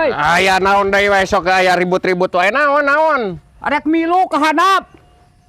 Euy. Aya naon deui we sok aya ribut-ribut wae naon-naon. Arek milu ka handap.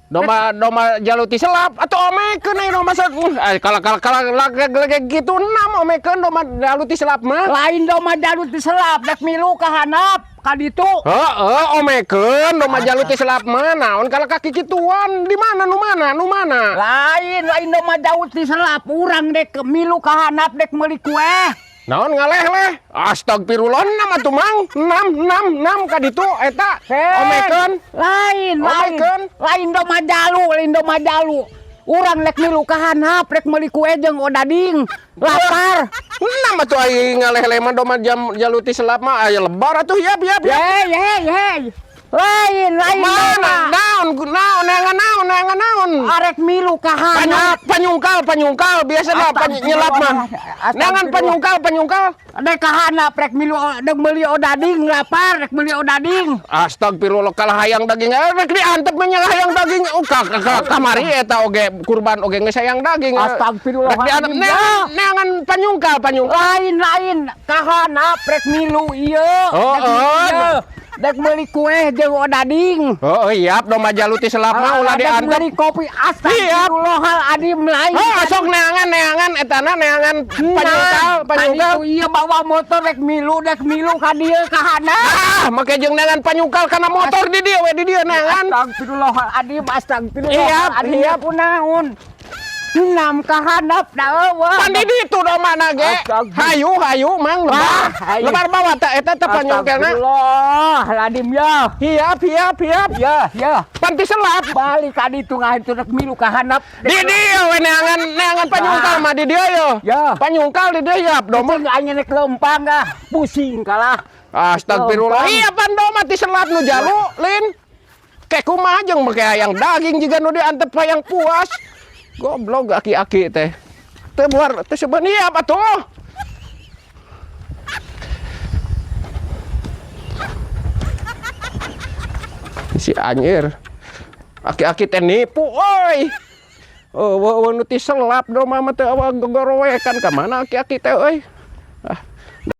Domba domba jalu ti selap atuh omekeun aya domba kala kala kala lagi gitu enam omekeun domba jalu ti selap mah. Lain domba jalu ti selap, rek milu ka handap ka ditu. Heeh, omekeun domba jalu ti selap mah naon kala kaki kituan di mana nu mana nu mana. Lain lain domba jalu ti selap, urang dek milu ka handap dek meuli kue. Naon ngaleh-leh? Astagfirullah enam atuh mang. 6 6 6 ka ditu eta. Omekeun. Lain lain. Omekeun. Lain domba jalu, lain domba jalu. Urang rek milu ka handap rek meuli kue jeung odading. Lapar. Enam atuh ai ngaleh-leh mah domba jam jalu ti selap mah aya lebar atuh yap yap yap. Hei hei hei. Lain lain Mana domba. naon naon neangan naon neangan naon. Arek milu ka handap. Panyungkal panyungkal biasa mah nyelap mah. Neangan panyungkal panyungkal. Dek ka handap rek milu dek meuli odading lapar rek meuli odading. Astagfirullah kalah hayang daging rek diantep mah nya hayang daging. Oh ka kamari eta oge kurban oge geus hayang daging. Astagfirullah. Rek diantep neangan panyungkal panyungkal. Lain lain ka handap rek milu ieu. Oh, oh. Dek meuli kue jeung odading. Oh, iya, domba jalu ti selap mah ulah Dek diantep. meuli kopi astagfirullahaladzim lain. Oh, sok neangan neangan etana neangan panyungkal panyungkal. Tadi ieu bawa motor rek milu ka dieu ka handap. Ah, make jeung neangan panyungkal kana motor di dieu we di dieu neangan. Astagfirullahaladzim, astagfirullahaladzim. Iya, iya. Kunaon? Enam ka handap da eueuh. Pan di ditu domana ge. Hayu hayu mang lebar. Lebar bawa ta eta teh panyungkelna. Astagfirullahaladzim ya. Hiap hiap hiap. Ya, ya. Pan ti selap. Balik ka ditu ngahan rek milu ka handap. Di dieu we neangan neangan panyungkal mah di dieu yo. Ya. Panyungkal di dieu yap domba. Domba aing rek lempang ah, pusing kalah. Astagfirullah. Iya pan domba ti selap nu jalu, Lin. Kek kumaha jeung make hayang daging jiga nu diantep hayang puas. Goblok aki-aki teh. Teu buar teu sebeun ieu atuh. Si anjir. Aki-aki teh nipu euy. Eueuh nu ti selap domba mah teu gogorowekan ka mana aki-aki teh euy. Ah.